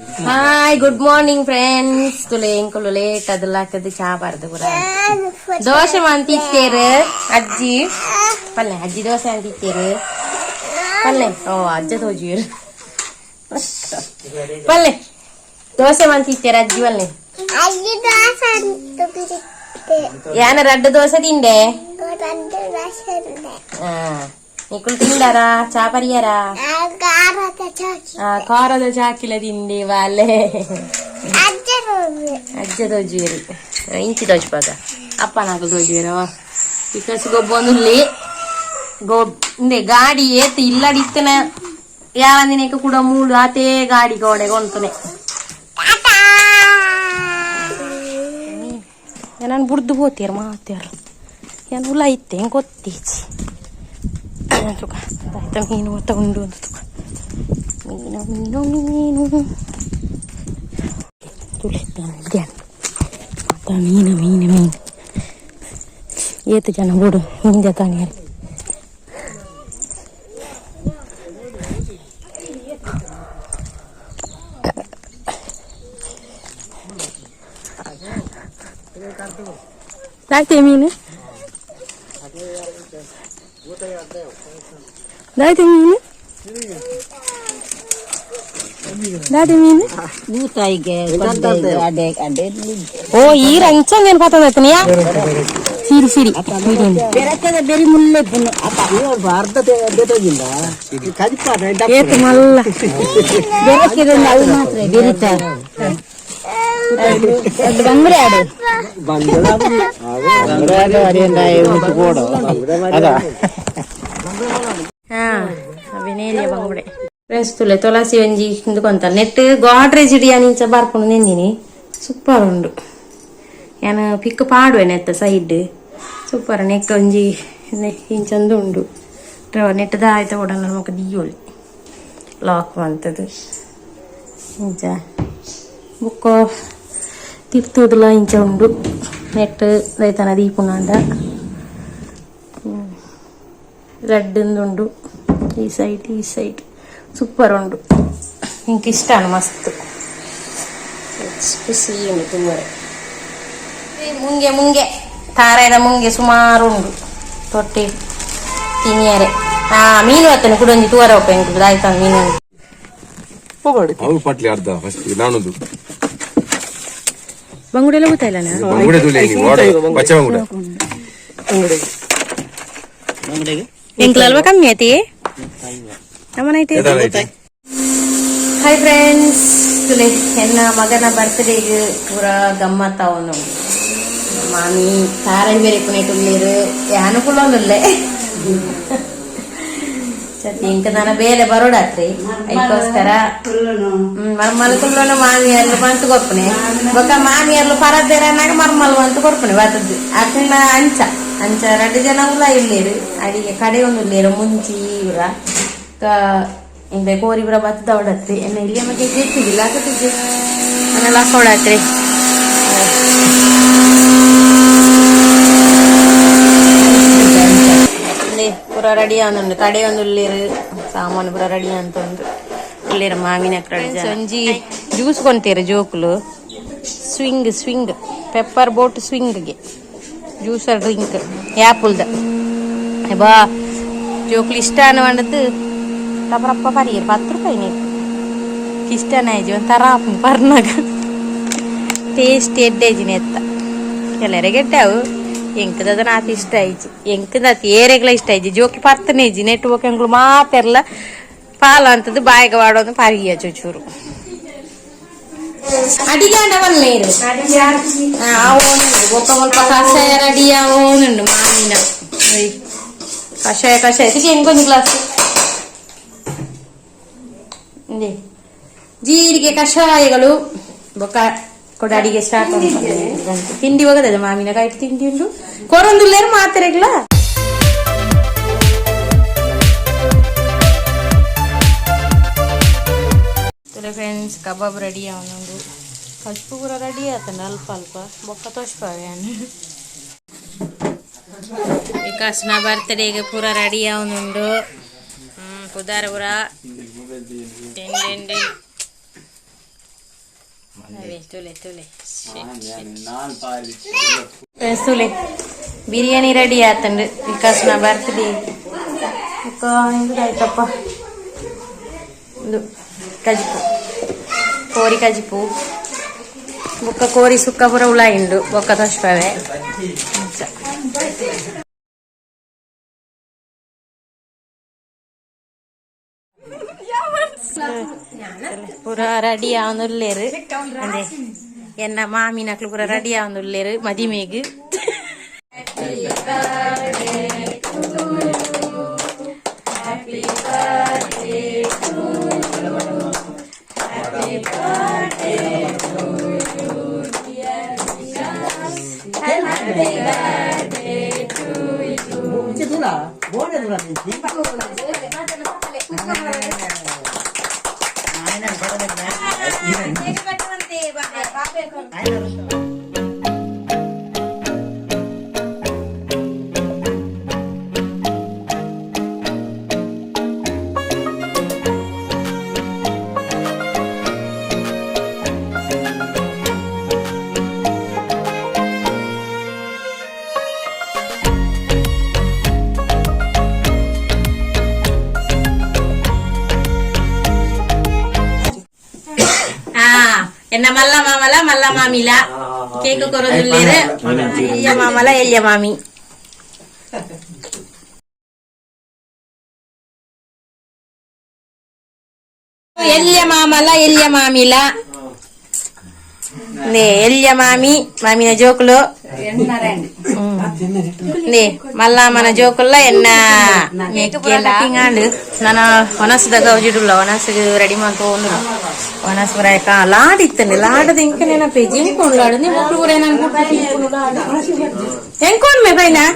Hi, good morning friends. ತುಲೆ ಎಂಕುಲು late ಅದಲ್ಲಾಕದು ಚಾ ಬಾರ್ದು ಪುರ. ದೋಸೆ ಮಂತಿತ್ತೇರು ಅಜ್ಜಿ ಪಲ್ಲೆ. ಅಜ್ಜಿ ದೋಸೆ ಅಂತಿತ್ತೇರು ಪಲ್ಲೆ. ಓ, ಅಜ್ಜ ತೋಜುವೇರು ಪಲ್ಲೆ. ದೋಸೆ ಮಂತಿತ್ತೇರು ಅಜ್ಜಿ ಪಲ್ಲೆ. ಅಜ್ಜಿ ದೋಸೆ ಅಂತ. ಯಾನ ರಡ್ಡು ದೋಸೆ ತಿಂಡೆ. రెండు ದೋಸೆ. ಹಾ, ನಿಕುಲು ತಿಂಡಾರಾ? ಚಾ ಪರಿಯಾರಾ? ಖಾರದ ಚಾಕಿ. ಆ, ಖಾರದ ಚಾಕಿಲ ತಿಂಡಿ ವಾಲೆ. ಅಜ್ಜ. ಅಜ್ಜ ತೋಜುವೇರು. ಇಂಚಿ ತೋಜ್ಪಾಗ ಅಪ್ಪ ನಾಕು ತೋಜುವೇರವ. Because ಗೊಬ್ಬೊಂದುಲ್ಲಿ ಗೋ ಇಂದೆ ಗಾಡಿ ಏತ್ ಇಲ್ಲಡಿತ್ತನ ಯಾವಂದಿನೇಕ ಕೂಡ ಮೂಲು ಆತೇ ಗಾಡಿ ಗೋಡೆ ಕೊಂತನೆ. ನಾನು ಬುಡ್ದು ಪೋತೇರು ಮಾತೇರು. ಯಾನ್ ಉಲ ಇತ್ತೆ ಹೆಂಗೆ ಗೊತ್ತೀಚಿ ತುಕ. ಆಯ್ತಾ, ಮೀನು ಮತ್ತ ಉಂಡು ಅಂತ ತುಕ. ಮೀನು ಮೀನು ಮೀನು ತುಲೆ ಮತ್ತ ಮೀನು ಮೀನು ಮೀನು. ಏತು ಜನ ಬುಡು ಮೀನ್ ತಾನೇ. ದಾಯ್ತೆ ಮೀನು, ದಾಯ್ತೆ ಮೀನು, ದಾಯ್ತೆ ಮೀನು. ಓ, ಈ ರಂಚಂಗೇನು ಪತ್ತಂದತ್ತನಿಯಾ? ಸಿರಿ ಸಿರಿ. ಬೆರಿ ಮುಲ್ಲೆ. ಏತು ಮಲ್ಲ. ಬೆರಕಿದ ಅವು ಮಾತ್ರ ಬೆರಿತ ಬಂಗ್ರೆ ಆಡು. ಹಾ, ಅವೇನೇರಿಯ ಬಂಗುಡೆ. ಫ್ರೆಂಡ್ಸ್, ತುಲೆ ತುಳಸಿ ಒಂಜಿ ಇಂದುಕೊಂತ ನೆಟ್ ಗಾಡ್ರೇಜ್ ಇಡಿಯಾ ನಿಂಚ ಬರ್ಕೊಂಡು ನೆಂದಿನಿ. ಸೂಪರ್ ಉಂಡು. ಯಾನ್ ಪಿಕ್ ಪಾಡುವೆ ನೆತ್ತ ಸೈಡ್. ಸೂಪರ್. ನೆಕ್ ಒಂಜಿ ಇಂಚಂದು ಉಂಡು. ನೆಟ್ಟದ ಆಯ್ತ ಕೂಡ ನಮಕ್ ದಿಯೋಲಿ ಲಾಕ್ ಮಂತದು ಇಂಚ. ಬುಕ್ಕ ತಿರ್ತುದಲ ಇಂಚ ಉಂಡು. ನೆಟ್ ದೈತನ ದೀಪುನಾಂಡ ರಡ್ಡುಂದುಂಡು. ಈ ಸೈಡ್, ಈ ಸೈಡ್ ಸೂಪರ್ ಉಂಡು. ಇಂಕ್ ಇಷ್ಟ ಮಸ್ತ್ ಖುಷಿ ಉಂಡು ತೂವರೆ. ಮುಂಗೆ ಮುಂಗೆ ತಾರಾಯ್ದ ಮುಂಗೆ ಸುಮಾರು ಉಂಡು ತೊಟ್ಟಿ ತಿನಿಯರೆ. ಹಾ, ಮೀನು ಅತ್ತನ ಕೂಡ ಒಂಜಿ ತೂವರೆ ಒಪ್ಪ ಎಂಕ್ ಆಯ್ತಾ ಮೀನು. ಅವು ಪಟ್ಲಿ ಅರ್ಧ ಫಸ್ಟ್ ನಾನೊಂದು. ಬಂಗುಡೆ ಎಲ್ಲ ಗೊತ್ತಾಯಿಲ್ಲ. ಬಂಗುಡೆ ತುಲೆ ನೀವು ಓಡ ಪಚ್ಚೆ ಬಂಗುಡೆ. ಎಂಕ್ಲಲ್ವ ಕಮ್ಮಿ ಆಯ್ತಿ ನಮ್ಮನೈತೆ. ಏತಾನ? ಹಾಯ್ ಫ್ರೆಂಡ್ಸ್, ತುಲೆ ಎನ್ನ ಮಗನ ಬರ್ತ್ಡೇಗೆ ಪೂರ ಗಮ್ಮತ್ತ ಅವನು. ಮಾಮಿ ತಾರೈ ಬೇರೆ ಪುಣೆಟುಳ್ಳೇರು ಅನುಕೂಲ. ಸತಿ ಇಂಕ ನನ್ನ ಬೇಲೆ ಬರೋಡಾತ್ರಿ. ಅದಕ್ಕೋಸ್ಕರ ಮರ್ಮಲ್ ಕುಲ್ಲೋನು ಮಾಮಿಯರ್ಲು ಬಂತು ಕೊರ್ಪುನೆ. ಬೊಕ್ಕ ಮಾಮಿಯರ್ಲು ಪರಬೇರನಾಗ ಮರ್ಮಲ್ ಬಂತು ಕೊರ್ಪುನೆ ಬತ್ತದ್ದು ಅಕ್ಕನ. ಅಂಚ ಅಂಚ ರಡ್ಡು ಜನ ಉಲ ಇಲ್ಲೇರು. ಅಡಿಗೆ ಕಡೆ ಒಂದು ಉಲ್ಲೇರು ಮುಂಚಿ ಇವ್ರ ಇಂಬೆ ಕೋರಿ ಪೂರ ಬತ್ತದ ಹೊಡತ್ರಿ. ಎನ್ನ ಇಲ್ಲಿ ಮತ್ತೆ ಗೊತ್ತಿದ್ದಿಲ್ಲ ಹಾಕತ್ತಿದ್ದೆ ಅನ್ನೆಲ್ಲ ಹಾಕೊಡತ್ರಿ. ಪೂರ ರೆಡಿ ಆವೊಂದುಂಡು. ಕಡೆ ಒಂದು ಉಲ್ಲೇರು, ಸಾಮಾನು ಪೂರ ರೆಡಿ ಅಂತ ಉಂಡು. ಉಲ್ಲೇರು ಮಾಮಿನ ಒಂಜಿ ಜ್ಯೂಸ್ ಕೊಂತೀರು ಜೋಕುಲು. ಸ್ವಿಂಗ್ ಸ್ವಿಂಗ್ ಪೆಪ್ಪರ್ ಬೋಟ್ ಸ್ವಿಂಗ್ಗೆ ಜ್ಯೂಸರ್ ಡ್ರಿಂಕ್ ಆ್ಯಪಲ್ದ ಬಾ. ಜೋಕುಲು ಇಷ್ಟ ಅನ್ನುವಂಡದ್ದು ರಪ್ಪ ಪರಿಯರು. 10 ರೂಪಾಯಿ ನೀವು ಇಷ್ಟನ ಆಯ್ಜಿ. ಒಂಥರ ಪರ್ನಾಗ ಟೇಸ್ಟ್ ಎಡ್ಡೇಜಿನ ಎತ್ತ ಕೆಲವರಿಗೆ ಎಡ್ಡಾವು. ಎಂಕದ ನಾತ್ ಇಷ್ಟ ಆಯ್ಜಿ. ಎಂಕದ ಏರೆಗ್ಲ ಇಷ್ಟ ಆಯ್ಜಿ. ಜೋಕಿ ಪತ್ತನೇಜಿ ನೆಟ್ ಬೋಕ ಎಂಕ್ಲು ಮಾತೆರ್ಲ ಪಾಲ ಅಂತದ್ದು ಬಾಯಿಗೆ ವಾಡೋದು ಪರಿಯ ಚೂಚೂರು. ಅಡಿಗೆ ಅಂಡ ನೀರು ಬೊಕ್ಕ ಮುಲ್ಪ ಕಷಾಯ ರೆಡಿ ಆವೋನುಂಡು ಮಾಮಿನ. ಕಷಾಯ ಕಷಾಯ ಎಂಕೊಂದು ಗ್ಲಾಸ್ ಇಂದೆ ಜೀರಿಗೆ ಕಷಾಯಗಳು. ಬೊಕ್ಕ ಕೊಡ ಅಡಿಗೆ ಸ್ಟಾರ್ಟ್. ತಿಂಡಿ ಹೋಗದ ಮಾಮಿನ ಕೈಟ್ ತಿಂಡಿ ಉಂಡು ಕೊರೊಂದುಲ್ಲೇರು ಮಾತೆರೆಗ್ಲ. Friends, kebab ready ಅವನುಂಡು. ಕಜ್ಪು ಪೂರ ರೆಡಿ ಆತಂಡ ಅಲ್ಪ ಅಲ್ಪ. ಬೊಕ್ಕ ತೋಷ್ಪಾವೆ. ವಿಕಾಸ್ನ ಬರ್ತ್ಡೇಗೆ ಪೂರ ರೆಡಿ ಅವನುಂಡು. ಪುದಾರ ಪೂರ ಡೆನ್ ಡೆನ್ ಡೆನ್. ತುಲೆ ತುಲೆ ತುಲೆ. ಬಿರಿಯಾನಿ ರೆಡಿ ಆತಂಡು ವಿಕಾಸ್ನ ಬರ್ತ್ಡೇ. ಆಯ್ತಪ್ಪ. ಇದು ಕಜಿಪು, ಕೋರಿ ಕಜಿಪು. ಬೊಕ್ಕ ಕೋರಿ ಸುಕ್ಕ ಪೂರ ಉಲಾಯಿಂಡು ಬೊಕ್ಕ ತೋಷ್ಪವೆ. ಪೂರ ರೆಡಿ ಆವೊಂದುಲ್ಲೆರ್. ಅಂದೆ ಎನ್ನ ಮಾಮಿನಕ್ಲು ಪೂರ ರೆಡಿ ಆವೊಂದುಲ್ಲೆರ್ ಮದಿಮೆಗ್. ಆ ಎನ್ನ ಮಲ್ಲ ಮಾಮಲ, ಮಲ್ಲ ಮಾಮಿಲ ಕೇಕ್ ಕೊರೊಂದುಲ್ಲೆರ್. ಎಲ್ಯ ಮಾಮಲ, ಎಲ್ಯ ಮಾಮಿ. ಎಲ್ಯ ಮಾಮಲ, ಎಲ್ಯ ಮಾಮಿಲ ನೇ. ಎಲ್ಯ ಮಾಮಿ, ಮಾಮಿನ ಜೋಕುಲು ನೇ. ಮಲ್ಲಮ್ಮನ ಜೋಕುಲ್ಲ ಎನ್ನ ಮೆಕ್ಕೆಲ. ನನ ಒನಸುದ ಗೌಜಿಡುಲ್ಲ. ಒನಸುಗು ರೆಡಿ ಮಂತೊಂದುಲ್ಲ. ಒನಸು ಪೂರ ಲಾಡ್ ಇತ್ತಂಡೆ. ಲಾಡದ ಇಂಕ ನೆನಪೇಜಿ. ಎಂಕೊಂಡು ಲಾಡು ಮೊಕ್ಲು ಪೂರ. ನಾನು ಎಂಕೊಂಡ್ ಮೇ ಬೈನಾ.